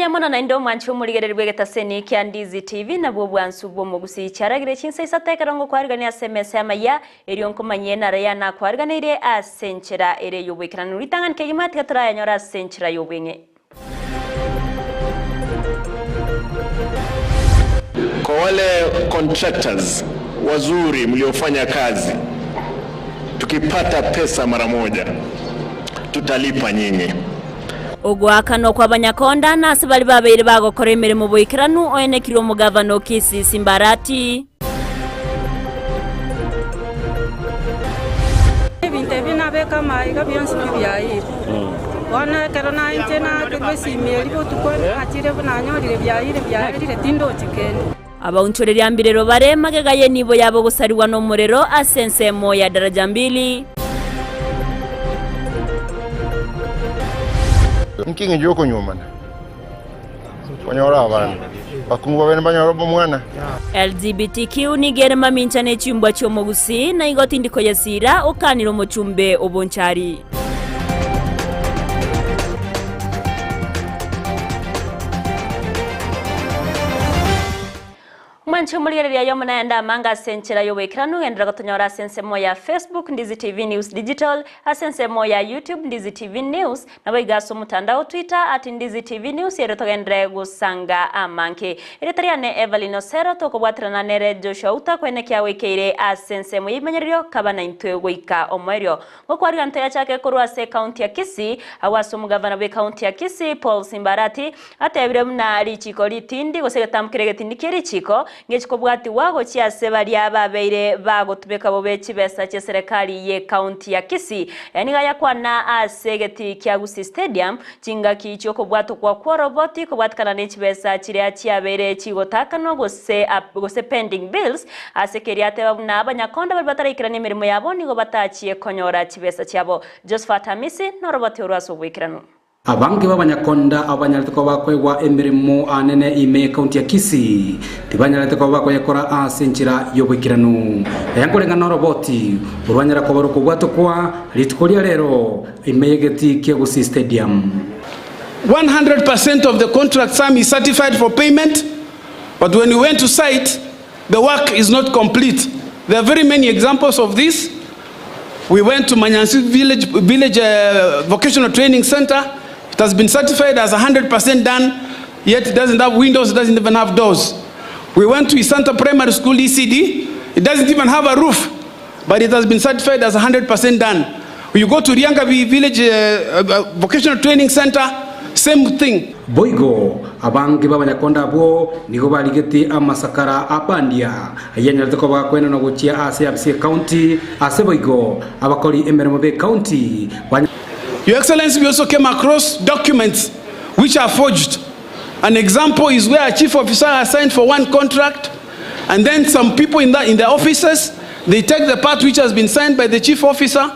Mbuya mono naende omwanchi omorigereri bw'egetaseni kia Ndizi TV nabwo obwansu bw'omogusii chiaragire chinsa isato ekero ngokwarigania ase emesa y'amaiya erio nkomanyie naro ya nakwariganeirie ase enchera ere y'oboikeranu ritang'ani kegima tiga torayanyore ase enchera y'obweng'e. Kwa wale contractors wazuri mliofanya kazi, tukipata pesa mara moja tutalipa nyinyi. Ogoakanwa kw'abanyakonda na ase baria babeire bagokora emeremo boikeranu oenekirwe omogavana o Kisii Simbarati. Ebinto ebi nabeka amaiga bionsi pi biaeire. Bono ekero nainche naakerwa esimi eria botuko nachire nanyorire biaeire biaerire tindochi kende. Abaunchoreria mbirero bare magega y'enibo yabo gosarigwa nomorero ase ensemo ya daraja mbili. Inki engencho y'okonyuomana? Konyora abana. Abakungu babere mbanyore omwana. LGBTQ nigo ere mamincha ne chimbwa chi'omogusii, na igo tindi koyesiira, okanire omochumbe o Bonchari. Mwanche omorigereria aye omonene amange ase enchera y'oboikeranu, genderera gotonyora ase ensemo ya Facebook, Ndizi TV News Digital, ase ensemo ya YouTube, Ndizi TV News, Naboigo ase omotandao Twitter at Ndizi TV News erio togenderere gosanga amange. Erieta riane Evelyn Osero tokobwaterana nere Joshua Uta koenekia goikeire ase ensemo y'ebimanyererio kaba naintwe goika omoerio. Ngokwaria ntoyachake korwa ase ecounty ya Kisii agwo ase omogavana bw'ecounty ya Kisii Paul Simbarati atebire buna richiko ritindi gose egetambo keria egetindi kie richiko ngechi kobwatigwa gochia ase baria babeire bagotubeka bobe chibesa chi'eserekari y'ecounty ya Kisii. Aya nigo ayakwana ase egetii kia Gusii Stadium chingaki chi'okobwatokwa kw'oroboti kobwatikana ne chibesa chiria chiabeire chigotakanwa gose gose pending bills ase keria ateba buna abanyakonda baria bataraikerania emeremo yabo nigo batachie konyora chibesa chiabo. Josephat Amisi noroboti orwo ase oboikeranu. Abange b'abanyakonda abo banyarete koba bakoegwa emeremo anene ime y'ekaunti ya Kisii tibanyarete koba bakoyekora ase enchera y'oboikeranu. Aya nkoreng'ana noroboti orwanyara koba rokobwatokwa rituko ria rero ime y'egetii kia Gusii Stadium. 100 percent of the contract sum is certified for payment but when we went to site the work is not complete. There are very many examples of this. We went to Manyansi Village, Village uh, Vocational Training Center. It has been certified as 100% done, yet it doesn't have windows, it doesn't even have doors. We went to Isanta Primary School ECD. It doesn't even have a roof, but it has been certified as 100% done. You go to Riangabi Village uh, uh, Vocational Training Center, same thing. Boigo abange b'abanyakonda abwo nigo barigetie amasakara a bandia, ayio anyarete koba gakoenanwa gochia ase afisi y'ecounty, ase boigo abakori emeremo b'ecounty ba. Your Excellency, we also came across documents which are forged. An example is where a chief officer has signed for one contract and then some people in, the, in their offices, they take the part which has been signed by the chief officer,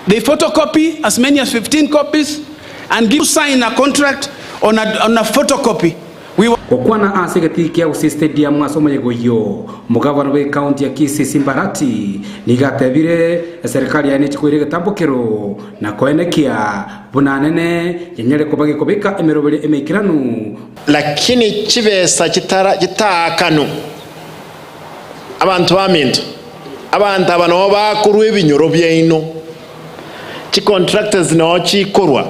they photocopy as many as 15 copies and give sign a contract on a, on a photocopy. We Gokwana ase egetii kia Gusii Stadium ase omoyega oyio, omogavana bw'ecounty ya Kisii Simba Arati nigo atebire eserekari yaye nechi koira egetambokero na koenekia buna anene yenyare koba gekobeka emeroberio emeikeranu Lakini chibesa chitara chitaakanu abanto baminto, abanto aba noo bakorwa ebinyoro biaino, chicontractors noo chikorwa,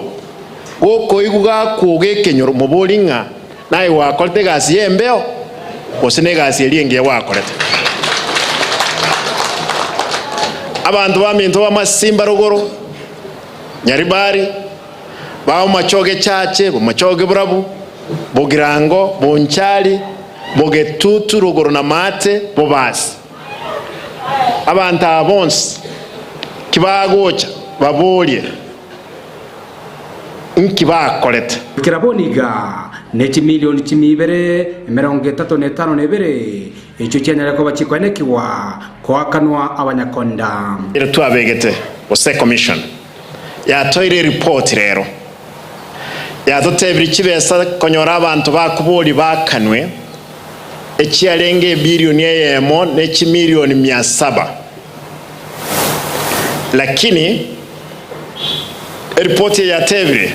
gokoigwa gakwoga ekenyoro mobori ng'a naye gwakorete egasi ya embeo gose na egasi eria engiya gwakorete. Abanto baminto b'amasimba rogoro, Nyaribari, Baomachoge Chache, Bomachoge Burabu, Bogirango, Bonchari, Bogetutu, Rogoro na Maate, Bobasi. Abanto aba bonsi kibagocha baborie, Inki bakorete? Goikera bono iga ne chimilioni chimia ibere, emerongo etato na etano na ebere, echio chianyare koba chikoenekigwa koakanwa abanyakonda. Ere twabegete gose commission yatoeire eripoti rero, yatotebirie chibesa konyora abanto bakoboria baakanwe, echiarenge ebilioni eyemo ne chimilioni mia saba. Lakini eripoti eye yatebire.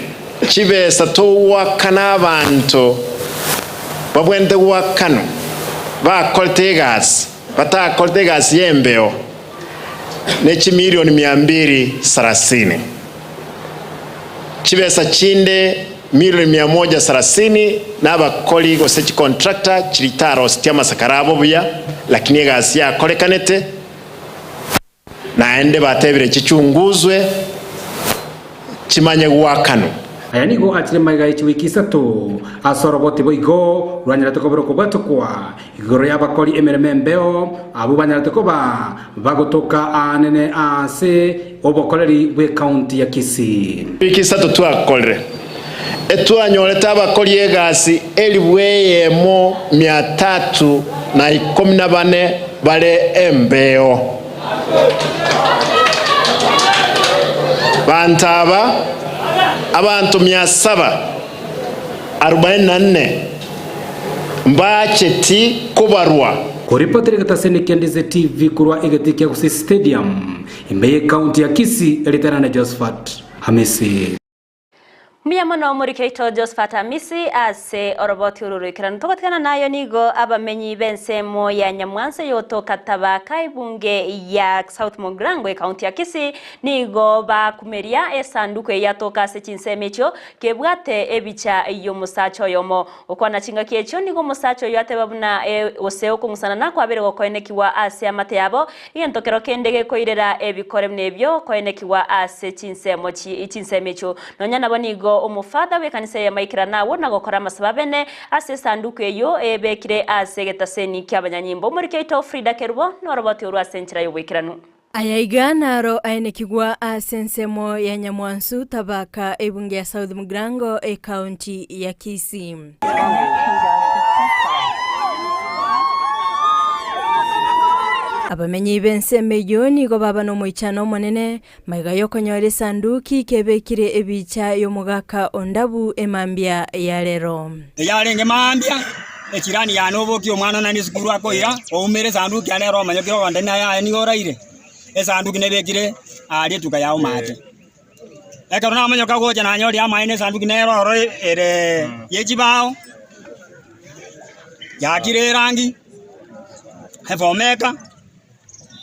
Chibesa togoakana abanto babwenerete goakanwa bakorete egasi, batakorete egasi y'embeo, ne chimilioni mia mbili sarasini. Chibesa chinde milioni mia moja sarasini nabakori gose chicontractor chiria chitarosetie amasakara abo buya, lakini egasi yakorekanete. Naende batebire chichunguzwe, chimanye goakanwa. Aya nigo achire magega ye chiwiki isato ase oroboti boigo rwanyarete kobera okobwatokwa igoro y'abakori emeremo embeo abwo banyarete koba bagotoka aanene ase obokoreri bw'ecounty ya Kisii. Wiki isato twakorire, etwanyorete abakori egasi elifu eyemo mia tatu na ikomi na bane bare embeo. Banto aba, abanto mia saba arubaini na nne, mbacheti kobarwa. Koripotera egetaseni kia Ndizi TV korwa egetii kia Gusii Stadium, ime y'ecounty ya Kisii, eritera na Josephat Hamisi. Mbuya mono omoriki oito Josphat Amisi ase oroboti oru roikeranu. Togotigana nayo nigo abamenyi b'ensemo ya Nyamwansa yotoka Tabaka ebunge ya South Mugirango ekaunti ya Kisii nigo bakumeria esanduku eye yatoka ase chinsemo echio kebwate ebicha y'omosacha oyomo. Gokwana chingaki echio nigo omosacha oyio ateba buna gose okong'usana nakwabere gokoenekigwa ase amate yabo, Egento kero kende gekoirera ebikore buna ebio koenekigwa ase chinsemo chinsemo echio. Nonya nabo nigo omofather bw'ekanisa eyemo aikerana agwo na gokora amasabo abene ase esanduku eyio ebekire ase egetaseni ki'abanyanyimbo. Omoriki oito Frida Kerubo noroboti orwo ase enchera y'oboikeranu. Aya iga naro aenekigwa ase ensemo ya Nyamwansu, Tabaka, ebunge ya South Mugirango, ecounty ya Kisii. Abamenyi b'ensemo eyio nigo baba nomoichano omonene, magega y'okonyora esanduki kebekire ebicha y'omogaka o Ndabu emambia ya rero. Eyarenge mambia, echirani yane obokia omwana one nesukuru akoira, oumere esanduki yane ere omanyokire ogonte naye aye nigo oraire, esanduki nebekire aaria etuka yao maate. Ekero namonyoka gocha nanyorire amaene esanduki nere ororo ere ye chibao, yakire erangi, efomeka,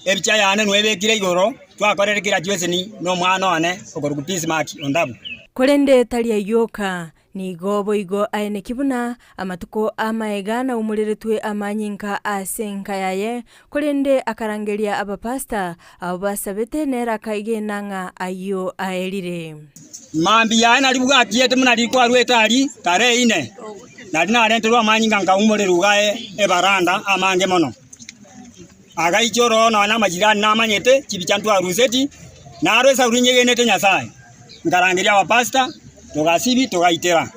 ebicha yane nwo ebekire igoro, twakorire graduation na omwana one okorokwa Bismark Ondabu. Korende tari ayio oka, Nigo boigo aeneki buna amatuko amaega naumureretwe amanyinga ase enka yaye, korende akarangeria abapasta, abwo basabete nere akaigena ng'a ayio aerire. Mambia aye naria bwakiete buna riria kwarwete aria tarehe ine, naria narenterwe amanyinga nkaumorerwa iga ebaranda amange mono. Agaicha ororo nonya namajirani namanyete chibicha ntwaruseti, naro esauri nyegenete Nyasae. Nkarangeria abapastor, togasibi, togaitera.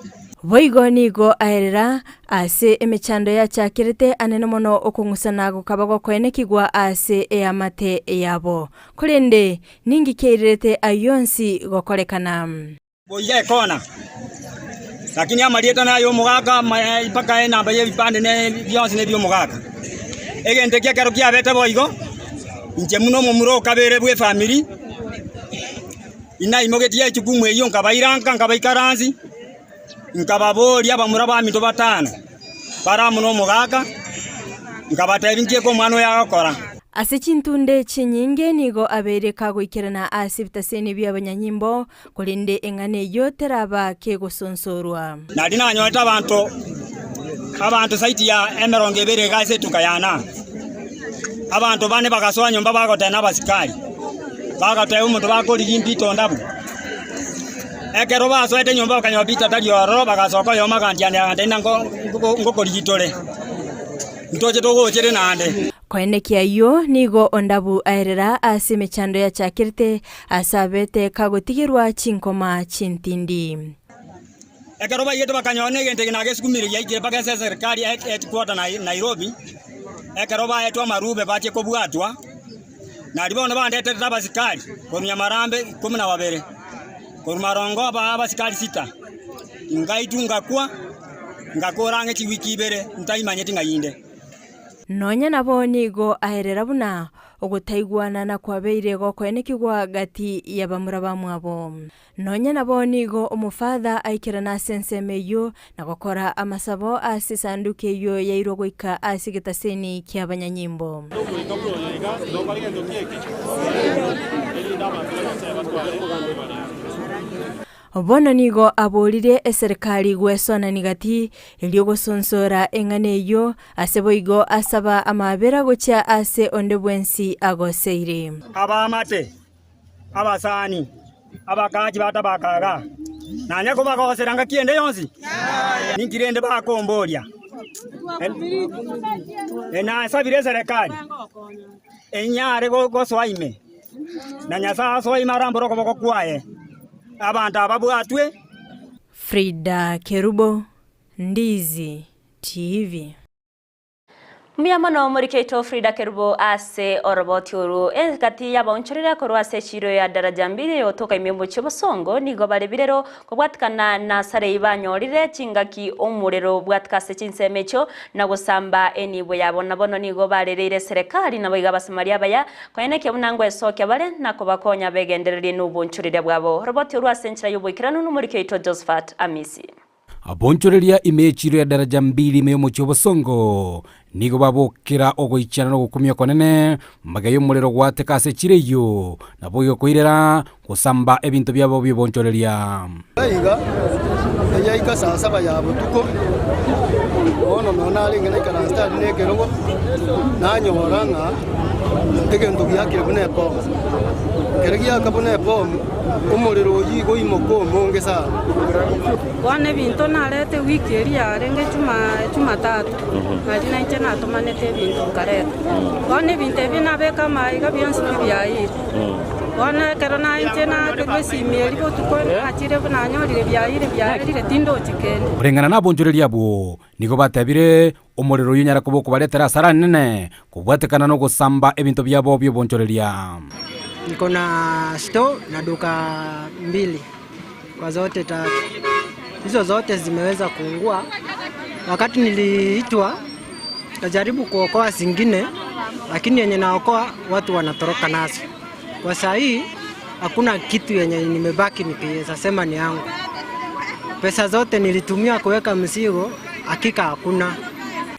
Boigo nigo aerera ase emechando yachakerete anene mono okong'usana gokaba gokoenekigwa ase eamate yabo. Korende ninki kiairerete ayio onsi gokorekana? Boiga ekona, lakini amarieta nay'omogaka mpaka enamba y'ebipande ne bionsi nebi'omogaka. Egento eki ekero kiabete boigo, inche buna omomura o kabere bw'efamiri, Inaimogetie echukumu eyio nkabaira nka nkabaikaransi, nkababoria abamura baminto batano, bare amo nomogaka, nkabatebia nki eke omwana oyo agokora. Ase chintunde chinyinge nigo abeire kagoikerana ase ebitaseni bi'abanyanyimbo, korende eng'ana eyio teraba kegosonsorwa. Nario nanyorete abanto abanto zaidi ya emerongo ebere iga ase etuka yane aa. Abanto bane bagasoa nyomba bagoteba nabasikari, bagateba omonto bakorigia Peter onde abwo. Ekero basoete nyomba bakanyora Peter tari ororo, bagasoka oyomo agantianera agantebia ng'a nko ngokorigia tore, ntoche togochere naende. Koenekia ayio nigo Ondabu aerera ase emechando yachakerete ase abete kagotigerwa chinkoma chintindi. Ekero baigete bakanyora negento eke nagesukumire giaikire mpaka ase eserikari ya headquarter Nairobi, ekero baetwe amarube bachie kobwatwa, nario bono bandeterete abasikari korwa Nyamarambe ikomi na babere, korwa Marongo aba abasikari sita, ngaitwa ngakwa, ngakora ang'e chiwiki ibere ntaimanyeti ng'ai inde. Nonya nabo nigo aerera buna ogotaigwanana kwabeire gokoenekigwa gati y'abamura bamwabo. Nonya nabo nigo omofatha aikerana ase ensemo eyio na gokora amasabo ase esanduki eyio yairwa goika ase egetaseni ki'abanyanyimbo. Bono nigo aboririe eserekari gwesonani gati, erio gosonsora eng'ana eyio, ase boigo asaba amaabera gochia ase onde bwensi agoseire. Abaamate, abasani, abakachi batabakaga, nanye kobagosera ngaki ende yonsi? Ninki rende bakomboria? Nasabire eserekari enyare gosoa ime, na Nyasae asoe ime arambore okoboko kwaye, abanto aba babwatwe. Frida Kerubo, Ndizi TV. Mbuya mono moriki oito Frida Kerubo ase oroboti oru. Egati y'abaonchorire korwa ase echiiro ya Daraja Mbili eyotoka ime omochie Bosongo nigo bare birero kobwatikana na asarei banyorire chingaki omorero obwatika ase chinsemo echio na gosamba enibo yabo. Na bono nigo barereire eserekari naboigo Abasamaria abaya koenekia buna ngwesokia bare na kobakonya begendererie nobonchorire bwabo. Oroboti oru ase enchera y'oboikeranu nomoriki oito Josephat Amisi. Abonchoreria ime y'echiiro ya daraja mbili ime y'omochie obosongo nigo babokera ogoichana na ogokumia okonene, magega y'omorero gwateka ase echiiro eyio, naboigo koirera gosamba ebinto biabo bi'obonchoreria. Iga eyaika saa saba ya botuko, bono nonya narenge naikaransete aria nekerogo, nanyora ng'a egento giakire buna ebomu. Ekero giaka buna ebomu, omorero oyio igo oimoka omonge sana. Bono ebinto narete ewiki eria yarenge Jumatatu, nario nainche natomanete ebinto nkareta. Bono ebinto ebio nabeka amaiga bionsi pi biayeire. Bono ekero nainche nakerwa esimi eria botuko nachire buna nanyorire biayeire biaerire tindochi kende. Koreng'ana nabonchoreria abwo, nigo batebire, Omorero oyio onyare koba okobaretera asara enene, kobwatekana nogosamba ebinto biabo bi'obonchoreria. Niko na store na duka mbili kwa zote tatu. Hizo zote zimeweza kuungua. Wakati niliitwa najaribu kuokoa zingine, lakini yenye naokoa watu wanatoroka nazo. Kwa saa hii hakuna kitu yenye nimebaki nikiweza sema ni yangu. Pesa zote nilitumia kuweka mzigo hakika hakuna.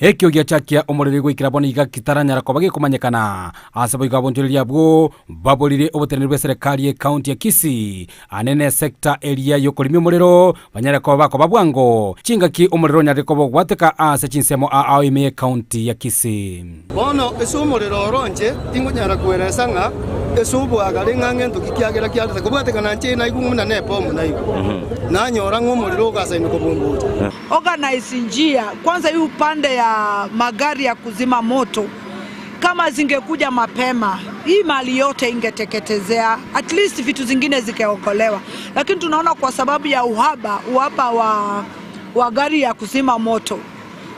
Ekio giachakia omorero goikera bono iga kitaranyara koba gekomanyekana. Ase boigo abonchoreria abwo baborire oboteneneri bw'eserekari y'ecounty ya Kisii anene esecta eria y'okorimia omorero banyare koba bakoba bwango chingaki omorero onyarire koba ogwateka ase chinsemo ao ime y'ecounty ya Kisii. Bono ase omorero oro inche tingonyara kweresa ng'a ase oboagare ng'a ngento ki kiagera kiarete kobwatekana inche naigwe buna nebomu naigwe, nanyora ng'a omorero ogasaine kobumbucha. Organize njia kwanza hii upande ya magari ya kuzima moto kama zingekuja mapema hii mali yote ingeteketezea, at least vitu zingine zikeokolewa, lakini tunaona kwa sababu ya uhaba uhaba wa, wa gari ya kuzima moto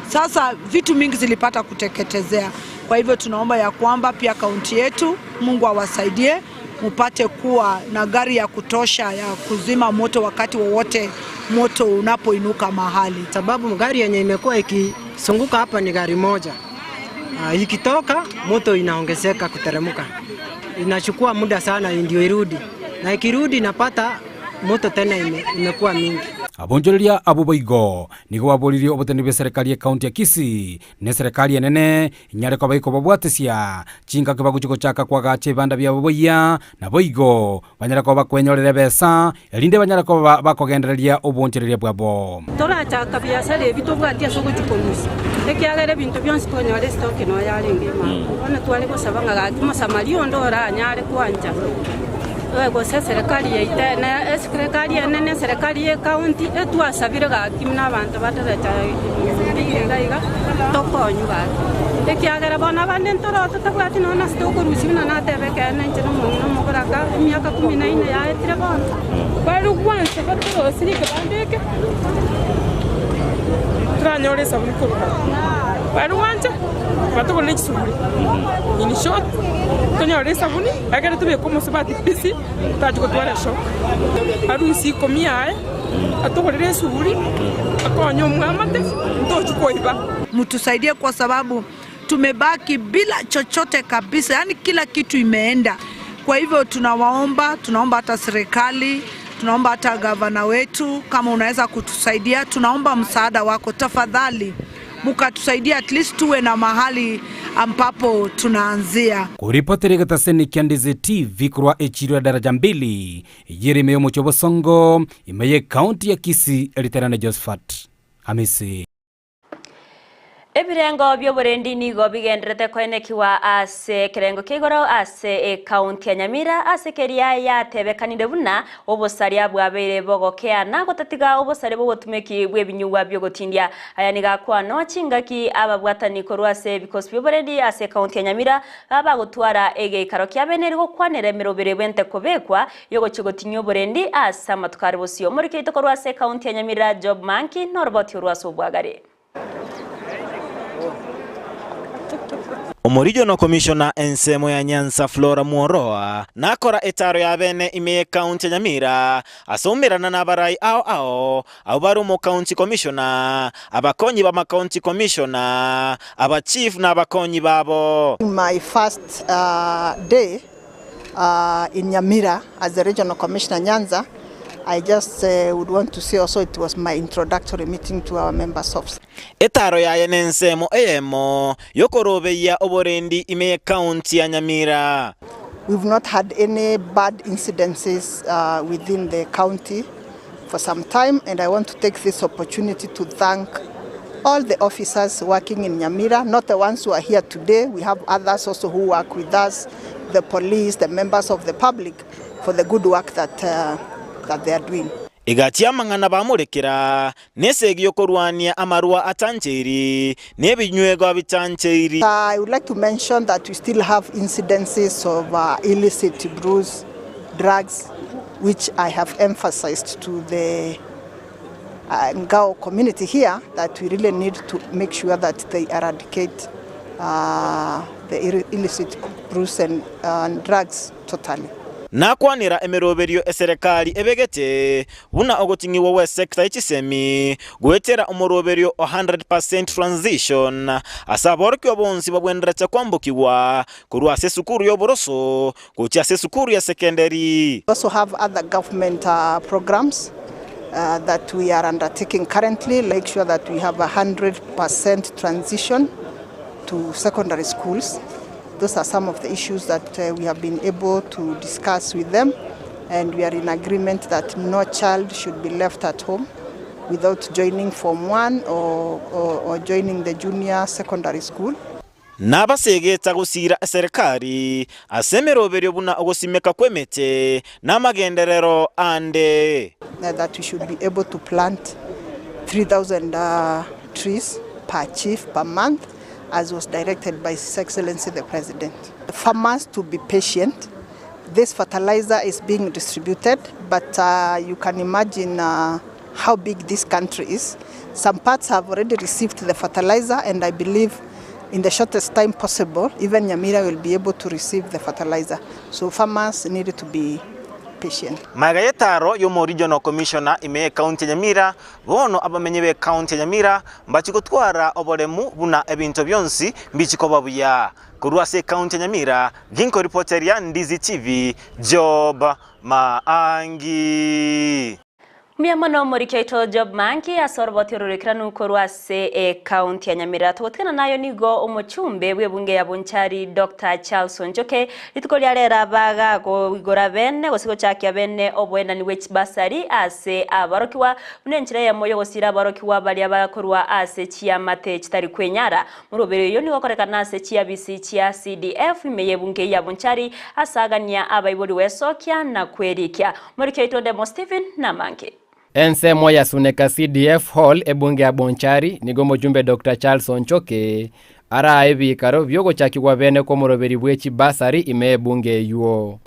sasa vitu mingi zilipata kuteketezea. Kwa hivyo tunaomba ya kwamba pia kaunti yetu Mungu awasaidie mupate kuwa na gari ya kutosha ya kuzima moto wakati wowote moto unapoinuka mahali. Sababu gari yenye imekuwa ikisunguka hapa ni gari moja. Ikitoka moto inaongezeka kuteremka, inachukua muda sana ndio irudi, na ikirudi inapata moto tena ime, imekuwa mingi. Abonchoreria abwo boigo nigo baboririe oboteneneri bw'eserekari y'ecounty ya Kisii na eserekari enene inyare koba ikobabwatesia chingaki bagochia gochaka koagacha ebibanda biabo boyia, naboigo banyare koba bakwenyorera ebesa, erinde banyare koba bakogendereria obonchoreria bwabo. Torachaka biasara ebi tobwati ase ogochia korusia, ekiagera ebinto bionsi twanyora estoki noyo yarenge imana. Bono tware gosaba ng'a gaki Mosamaria onde oranyare kwancha, gose eserekari yaito na eserekari enene, eserekari ye county, etwasabire gaki buna abanto bataracha iga iga, tokonywe gaki. Ekiagera bono abande ntoro totabwati nonya nase tokorusia buna nateba ekeene inche na omong'ina omogoraka emiaka kumi na ine yaetire bono. Bare gwancha batorosirie ekebanda eke, toranyore esabuni korwa aa. Bare gwancha batogorere chisuguri, in short, tonyore esabuni ekero tobeke omosubati busy tachia gotwara eshoka. Arusie ikomi yaye, atogorere esuguri, akonye omwamate, ntochi koiba. Mtusaidie kwa sababu. Tumebaki bila chochote kabisa, yaani kila kitu imeenda. Kwa hivyo tunawaomba, tunaomba hata serikali, tunaomba hata gavana wetu kama unaweza kutusaidia, tunaomba msaada wako tafadhali, mkatusaidia at least tuwe na mahali ambapo tunaanzia. Koripotera egetaseni kia Ndizi TV korwa echiro ya Daraja Mbili, eyio ere ime y'omochie o Bosongo, ime y'ecounty ya Kisii, eriterane Josephat Hamisi. Ebirengo bi'oborendi nigo bigendererete koenekigwa ase ekerengo kia igoro ase ekaunti ya Nyamira ase keria yatebekanire buna obosaria bwabeire bogokeana gotatiga obosaria bw'obotumeki bw'ebinyugwa bi'ogotindia. Aya nigo akwanwa chingaki ababwatani korwa ase ebikosi bi'oborendi ase ekaunti ya Nyamira bagotwara egeikaro kiabene erio gokwanera emerobere bwente kobekwa y'ogochia gotinyia oborendi ase amatuko are bosio. Omoriki oito korwa ase ekaunti ya Nyamira Job Manki noroboti orwo ase obwagare. Omoregional Commissioner ensemo ya Nyanza Flora Mworoa nakora etaro ya bene ime ye county ya Nyamira ase oumerana na abarai ao ao abwo bare omo county commissioner, abakonyi ba macounty commissioner, aba chief na abakonyi babo. My first day in Nyamira as the regional commissioner Nyanza, I just would want to say also it was my introductory meeting to our members of. Etaro yaye nensemo eyemo yokorobeyia oborendi ime y'ecounty ya Nyamira. We've not had any bad incidences within the county for some time and I want to take this opportunity to thank all the officers working in Nyamira, not the ones who are here today. We have others also who work with us, the police, the members of the public, for the good work that, that they are doing. Egachia amang'ana bamorekera, nesegi y'okorwania amarwa atancheiri, na ebinywegwa bitancheiri. I would like to mention that we still have incidences of illicit brews, drugs, which I have emphasized to the Ngao community here that we really need to make sure that they eradicate the illicit brews and drugs totally. Nakwanera emeroberio eserekari ebegete buna ogoting'igwa gwe sector ye chisemi goetera omoroberio o 100 percent transition ase aborokigwa bonsi babwenerete kwambokigwa korwa ase esukuru y'oboroso gochia ase esukuru ya sekenderi. We also have other government programs that we are undertaking currently, make sure that we have a 100% transition to secondary schools. Those are some of the issues that we have been able to discuss with them, and we are in agreement that no child should be left at home without joining Form 1 or, or, or joining the junior secondary school. Nabasegeta gosiira eserekari ase emeroberio buna ogosimeka kw'emete na amagenderero ande. That we should be able to plant 3,000 trees per chief per month, as was directed by His Excellency the President. Farmers to be patient. This fertilizer is being distributed, but you can imagine how big this country is. Some parts have already received the fertilizer, and I believe in the shortest time possible, even Nyamira will be able to receive the fertilizer. So farmers need to be patient. Magega y'etaro y'omoregional commissioner ime y'ecounty ya Nyamira, bono abamenyi b'ecounty ya Nyamira mbachi gotwara oboremu buna ebinto bionsi mbichi koba buya. Korwa ase ecounty ya Nyamira, ginkoripoteria Ndizi TV, Job Maangi. Mbuya mono omoriki oito Job Manki ase oroboti ororekeranu korwa ase ecounty ya Nyamira. Togotigana nayo nigo omochumbe bw'ebunge ya Bonchari Dr. Charles Onchoke rituko ria rero bagakoigora bene gose gochakia bene oboenani bwe chibasari ase abarokigwa buna enchera eyemo yogosira abarokigwa baria bakorwa ase chiamate chitari kwenyara. Moroberi oyo nigo okorekana ase chiabisi chia CDF ime y'ebunge ya Bonchari ase agania abaibori wesokia na kwerikia. Omoriki oito Demo Stephen Namange. Ensemo ya Suneka CDF Hall ebunge ya Bonchari nigo omojumbe Doctor Charles Onchoke arae ebikaro biogochakigwa bene kw'omoroberi bwe chibasari ime y'ebunge eywo.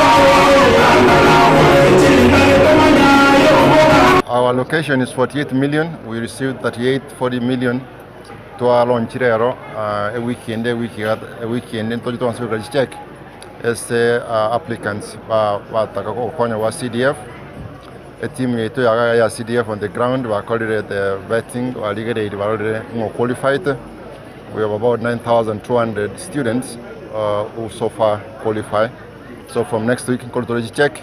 Our allocation is 48 million, we received 38, 40 million twalaunchire ero ewiki ende ewiki ewiki ende ntoche twanse kogora chicheque ase applicants bataka gokonya gwa CDF. Etimu yaito yaga ya CDF on the ground bakorire the vetting barigereirie barorire ng'o oqualified. We have about 9,200 students uh, who so far qualify. So from next week, nkori tore chicheck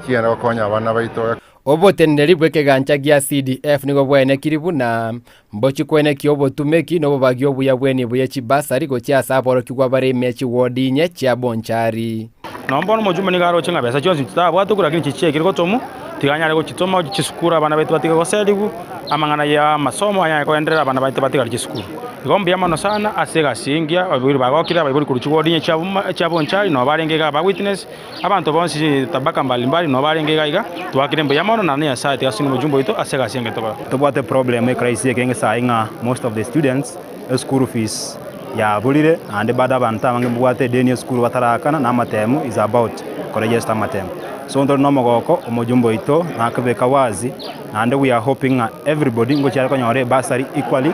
chigenda gokonya abana baito. Oboteneneri bw'ekegancha gia CDF nigo bwaenekiri buna mbochi kwenekia obotumeki na obobagi obuya bw'enibo ye chibasari gochia ase aborokigwa bare ime chiwodi inye chia Bonchari. Nonya bono omojumbe nigo aroche ng'a besa chionsi titabwate korwa lakini chichiekire gotomwa, tiga anyare gochitoma gochia chisukuru abana baito batige goserigwa, amang'ana ya amasomo anyare koenderera abana baito batigare chisukuru. Igo mbuya mono sana ase egasi engiya abaibori bagokire, abaibori korwa chiwodi inye chia boma chia Bonchari nabo barenge iga aba witness, abanto bonsi tabaka mbali mbali nabo barenge iga iga, twakire mbuya mono naende Nyasaye tiga asesenie omojumbe oito ase egasi engiya togokora. Tobwate problem ecrisis ekenge sayi ng'a most of the students eschool fees yaburire naende bado abanto abange mbabwate edeni esukuru batarakana na amatemu is about koregister amatemu. So ntore na omogoko omojumbe oito nakobeka wazi naende we are hoping ng'a everybody ngochia are konyora ebursary equally.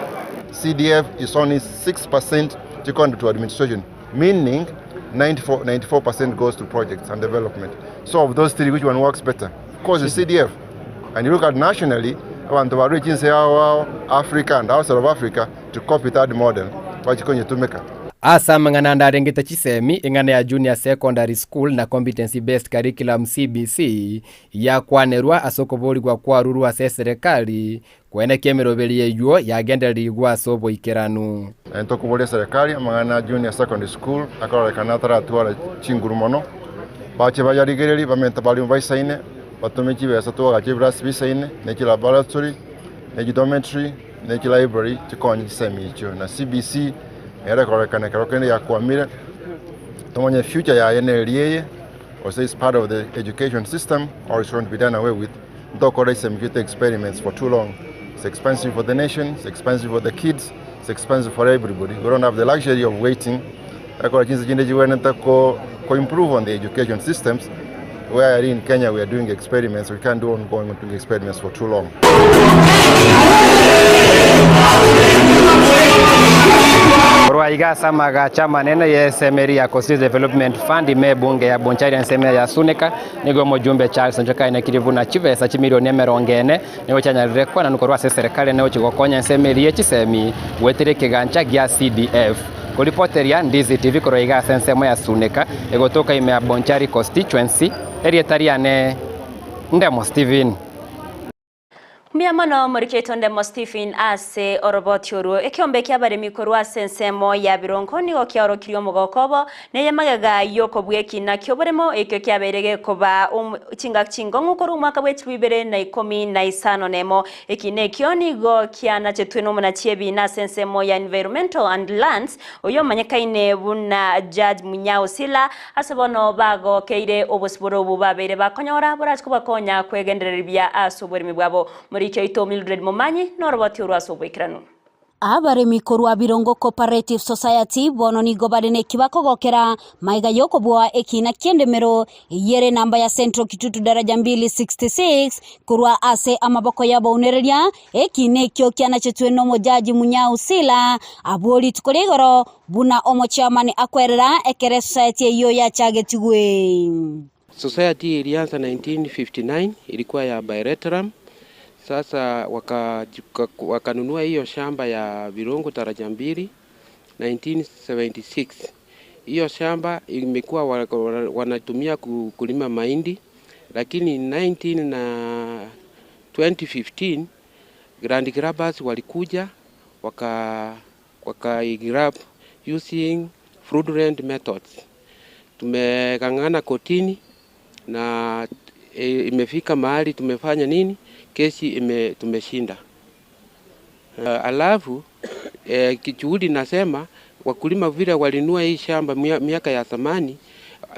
CDF is only 6% chikoenda to administration meaning 94 94% goes to projects and development. So of those three which one works better? Of course it's CDF. And you look at nationally abanto barure chinse ao ao Africa and outside of Africa to copy that model bachikonyetumeka. Ase amang'ana ande arengete chisemi, eng'ana ya Junior Secondary School na Competency Based Curriculum, CBC, yakwanerwa ase okoborigwa kwarurwe ase eserekari, Kwenekia emeroberio eyio yagendererigwe ase oboikeranu. Naende tokoboria eserekari amang'ana a Junior Secondary School akororekana ataratwara chinguru mono, bache bayarigererie bamente abalimu baisaine, batome chibesa toagache ebirasi bisaine, ne chilaboratory, ne chidormitory, ne chilibrary chikonye chisemi echio. Na CBC nere ekororekana ekero kende yakwamire, tomanye future yaye neri eye, gose is part of the education system or is going to be done away with. Ntokora isemi chiaito experiments for too long, it's expensive for the nation, it's expensive for the kids, it's expensive for everybody. We don't have the luxury of waiting. Ekora chinse chinde chigwenerete ko, ko improve on the education systems. Where in Kenya we are doing experiments, we can't do ongoing doing experiments for too long. Korwa iga ase amagacho amanene y'esemeri ya Coast Development Fund ime ebunge ya Bonchari ensemo ya Sunika Nigo omojumbe Charles Onchoke aenekirie buna chibesa chimilioni emerongo ene nigo chianyarire kwenanwa korwa ase eserekari ene gochia gokonya ensemo eria ye chisemi goetera ekegancha gia CDF. Koripoteria Ndizi TV korwa iga ase ensemo ya Suneka egotoka ime ya Bonchari Constituency, erieta riane Ndemo Stephen. Mbuya mono moriketwe Ndemo Stephen ase oroboti orwo. Ekeombe ki'abaremi korwa ase ensemo ya Birongo nigo kiaorokirie omogoko obo, neye magega y'okobua ekina ki'oboremo ekio kiabeire gekoba chingaki chingong'u korwa omwaka bwe chilifu ibere na ikomi na isano nemo. Ekina ekio nigo kianachetwe nomonachi ebiina ase ensemo ya Environmental and Lands oyio omanyekaine buna Judge Munyao Sila Ase bono bagokeire obosibore obwo babeire bakonyora borache kobakonya kwegendereria buya ase oboremi bwabo. Moriki oito Mildred Momanyi noroboti orwo ase oboikeranu. Abaremi korwa Birongo Cooperative Society bono nigo bare neki bakogokera maiga y'okoboa ekiina ki'endemero eyio ere enamba ya Central Kitutu Daraja Mbili 66 korwa ase amaboko y'abaunereria ekiina ekio kianachetwe n'omojaji Munyau Sila abwo rituko ria igoro Buna omochairman akwerera ekero esociety eyio yachagetigwe. Society hii ilianza 1959 ilikuwa ya Bilateral. Sasa wakanunua hiyo shamba ya Virungu daraja mbili 1976. Hiyo shamba imekuwa wanatumia kulima mahindi, lakini 19 na 2015 Grand Grabbers walikuja waka wakaigrab using fraudulent methods. Tumegang'ana kotini na e, imefika mahali tumefanya nini, kesi ime, tumeshinda. Uh, alafu eh, kijuhudi nasema wakulima vile walinua hii shamba miaka ya zamani,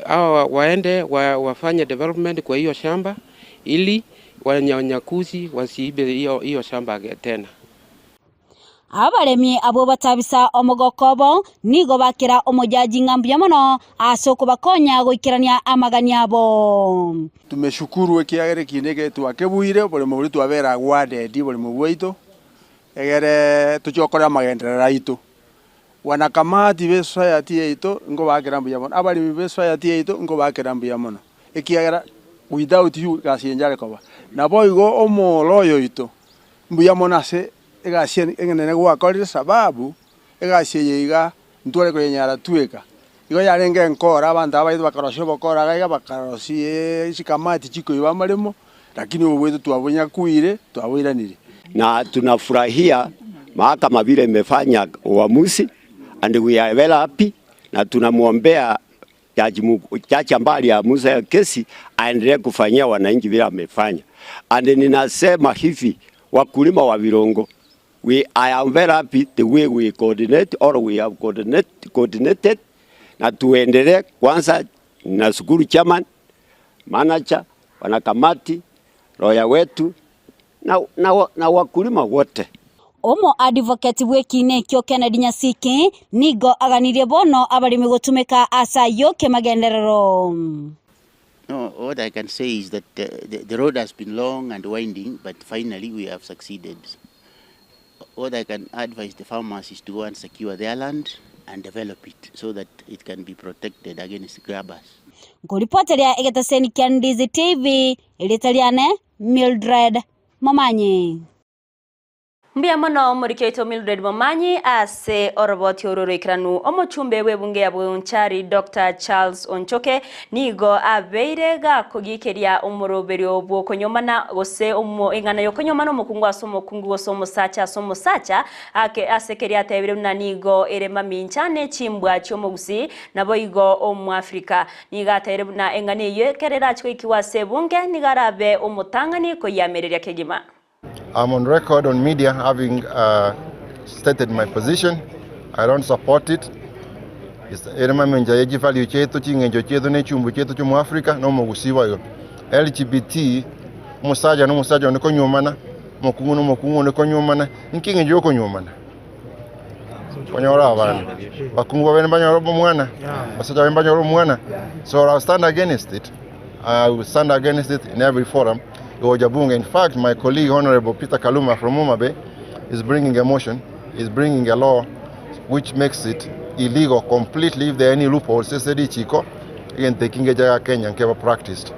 hawa waende wa, wafanye development kwa hiyo shamba ili wanyanyakuzi wasiibe hiyo hiyo shamba tena. Abaremi abwo batabisa omogoko obo nigo bakera omojaji ng'a mbuya mono ase okobakonya goikerania amagania abo. Tumeshukuru ekiagera ekiina eke twakebuire, oboremo boria twabera awarded oboremo bwaito, egere tochie gokora amagenderero aito. Wanakamati be society yaito nkobakera mbuya mono, abaremi be society yaito nkobakera mbuya mono, ekiagera without you egasi eye nchare koba. Naboigo omoro oyo oito, mbuya mono ase Egasi enene gwakorire sababu Egasi eye iga ntware koyenyara tweka. Igo yarenge enkora, abanto aba baito bakarosia obokora iga iga, bakarosia chikamati chikoiba amaremo, lakini obo bwaito twabonyakuire, twaboiranire. Na tunafurahia mahakama vile imefanya uamuzi and we are very happy, na tunamwombea jaji, jaji ambaye aliamuza hiyo kesi aendelee kufanyia wananchi vile amefanya. And ninasema hivi, wakulima wa Virongo, we I am very happy the way we coordinate or we have coordinate, coordinated na tuendelee. Kwanza nashukuru chairman, manager, wanakamati, lawyer wetu na, na, na wakulima wote. Omo advocate bw'ekiina ekio Kennedy Nyasike nigo aganirie bono abaremi gotumeka ase ayio kemagenderero. No, what I can say is that the, the road has been long and winding, but finally we have succeeded. What I can advise the farmers is to go and secure their land and develop it so that it can be protected against grabbers. Nkoripoteria egetaseni kia Ndizi TV, erieta riane Mildred Momanyi. Mbuya mono omoriki oito Mildred Momanyi ase oroboti oro roikeranu. Omochumbe bw'ebunge ya Bonchari Dr. Charles Onchoke nigo abeire gakogikeria omoroberio bw'okonyomana gose eng'ana y'okonyomana omokungu ase omokungu gose omosacha ase omosacha ake ase keria atebire buna nigo ere mamincha ne chimbwa chi'omogusii naboigo Omoafrika. Nigo ateire buna eng'ana eyio ekero erache goikigwa ase ebunge nigo arabe omotang'ani koyiamereria kegima. I'm on record on media having uh, stated my position. I don't support it. Ere mamenja ye chivalue chiaito ching'encho chiaito ne chumbu chiaito chia omoafrika na omogusii boigo. LGBT omosacha na omosacha onde konyuomana, omokungu na omokungu onde konyuomana, inki eng'encho ya okonyuomana? Konyora abana. Bakungu babere mbanyore omwana, abasacha babere mbanyore omwana. So I'll stand against it. I will stand against it in every forum. Igocha bunge. In fact, my colleague Honorable Peter Kaluma from Homa Bay is bringing a motion, is bringing a law which makes it illegal completely if there are any loopholes ase richiko egento eki ngecha ga Kenya nkeba practiced.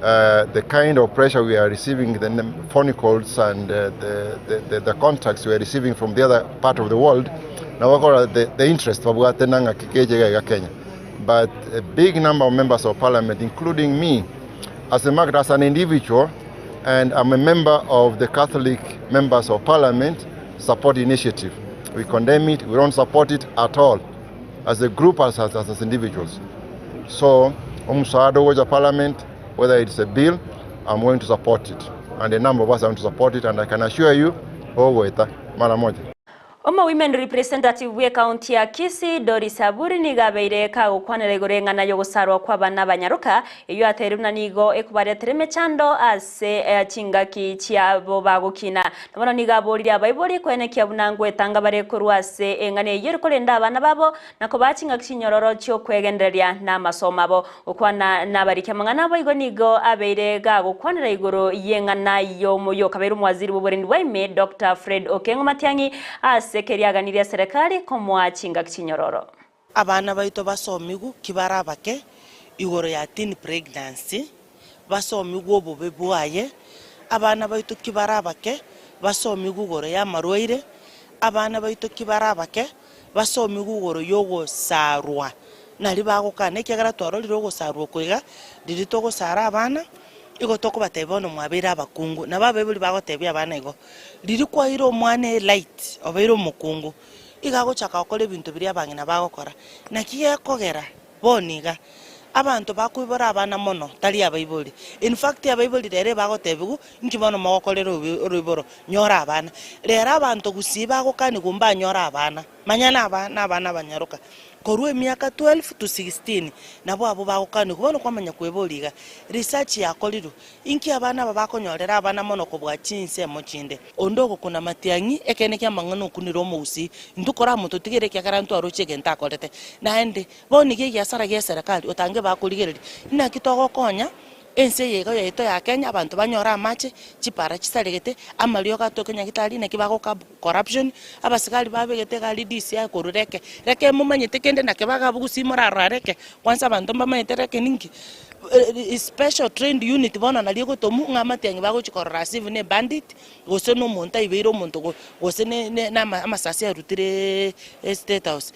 Uh, the kind of pressure we are receiving, the phone calls and uh, the, the, the, the contacts we are receiving from the other part of the world, nabo bakora the, the interest babwate nang'aki keche iga iga Kenya. But a big number of members of parliament, including me, as a matter, as an individual, and I'm a member of the Catholic Members of Parliament support initiative. We condemn it, we don't support it at all, as a group, as, as, as individuals. So, omusaada ogocha parliament, whether it's a bill, I'm going to support it. And a number of us are going to support it, and I can assure you, ogoeta, mara moja. Omo Women Representative bw'ecounty ya Kisii, Doris Aburi nigo abeire kagokwanera igoro y'eng'ana y'ogosarwa kw'abana abanyaroka, eyio ateire buna nigo ekobaretera emechando ase chingaki chiabo bagokina. Na bono nigo aboririe abaibori koenekia buna ngwetanga bare korwa ase eng'ana eyio ere korenda abana babo na kobaa chingaki chinyororo chi'okwegendereria namasomo abo. Gokwana nabariki amang'ana abo igo nigo abeire gagokwanera igoro y'eng'ana y'omoyokabeire omowaziri bw'oborendi bwa ime Doctor Fred Okengo Matiang'i ase keria aganirie eserekari komoa chingaki chinyororo. Abana baito basomigwe ki bare abake igoro ya teen pregnancy, basomigwe obobe bwaye, abana baito ki bare abake basomigwe igoro y'amarwaire, abana baito ki bare abake basomigwe igoro y'ogosarwa, nari bagokana, ekiagera twarorire ogosarwa oko iga, riria togosara abana, igo tokobatebia bono mwabeire abakungu. Nabo abaibori bagotebia abana igo, riria kwaeire omwana elight, obeire omokungu, iga agochaka gokora ebinto biria abang'ina bagokora. Naki gekogera bono iga, abanto bakoibora abana mono, tari abaibori. In fact abaibori rero ebagotebigwa, inki bono mogokorera oroiboro, nyora abana. Rero abanto gusii bagokanigwa mbanyore abana, manya naba nabana abanyaroka. Korwa emiaka 12 to 16, nabwo abwo bagokanigwa. Bono kwamanya kweboria iga, research yakorirwe, inki abana aba bakonyorera abana mono kobua chinsemo chinde? Onde ogokuna matiang'i, ekeene ki'amang'ana okunire omogusii, intwe koramototigere ekiagera ntwaroche egento akorete. Naende, bono iga egiasara gi'eserekari, otange bakorigereria, inaki togokonya ense eye iga yaito ya Kenya, abanto banyore amache, chipara chisaregete, amariogo atoke nyagitari, naki bagoka corruption, abasigari babegete egari DCI korwa reke, reke momanyete kende naki bagabugusia morarora reke, kwanza abanto mbamanyete reke ninki? Special trained unit bono naria egotomwa ng'a amatiang'i bagochia korora as if ne ebandit, gose na omonto aibeire omonto go gose ne ne na amasasi arutire estate house.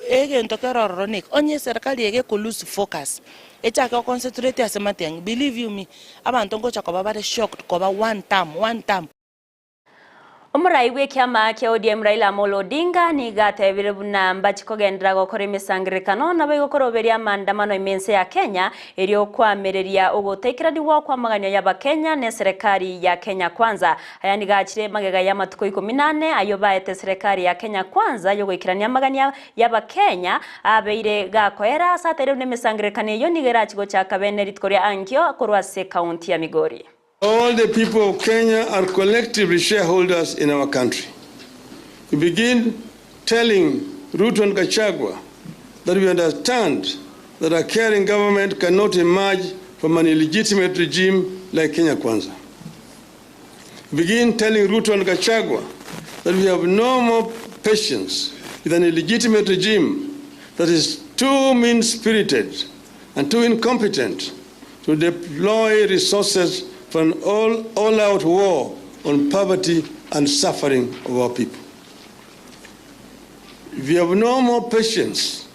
Egento kere ororo neke, onye eserikari eye eko lose focus, echake go concentrate ase matiang'i, believe you me, abanto ngocha koba bare shocked koba one term, one term. Omorai bw'ekiama kia ODM Raila Amolo Odinga nigo atebire buna mbachi kogenderera gokora emesangererekano naboigo koroberia amaandamano ime ense ya Kenya erio koamereria ogotaikeranigwa kw'amaganio y'Abakenya n'eserekari ya Kenya Kwanza. Aya nigo achire magega y'amatuko ikomi na ane ayio baete eserekari ya Kenya Kwanza y'ogoikerania amagania y'Abakenya abeire gakoera ase ateire buna emesangererekano eyio nigo erachi gochaka bene rituko ria ankio korwa ase ekaunti ya Migori. All the people of Kenya are collectively shareholders in our country. We begin telling Ruto and Gachagua that we understand that a caring government cannot emerge from an illegitimate regime like Kenya Kwanza. We begin telling Ruto and Gachagua that we have no more patience with an illegitimate regime that is too mean-spirited and too incompetent to deploy resources for an all, all-out war on poverty and suffering of our people. We have no more patience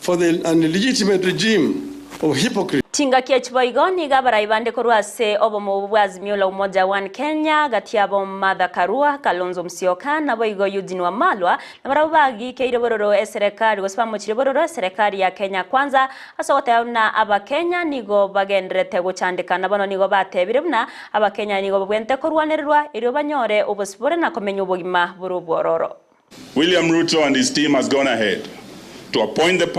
for the an illegitimate regime of hypocrites. Chingaki echi boigo nigo abarai bande korwa ase obomo obwo bwa Azimio la Umoja One Kenya, gati yabo Martha Karua, Kalonzo Musyoka, naboigo Eugene Wamalwa, nabarabwo bagikeire bororo eserekari gose bamochirie bororo eserekari ya Kenya Kwanza Ase ogoteba buna Abakenya nigo bagendererete gochandekana, bono nigo batebire buna Abakenya nigo babwenerete korwanererwa erio banyore obosibore na komenya obogima bore obwororo. William Ruto and his team has gone ahead to appoint the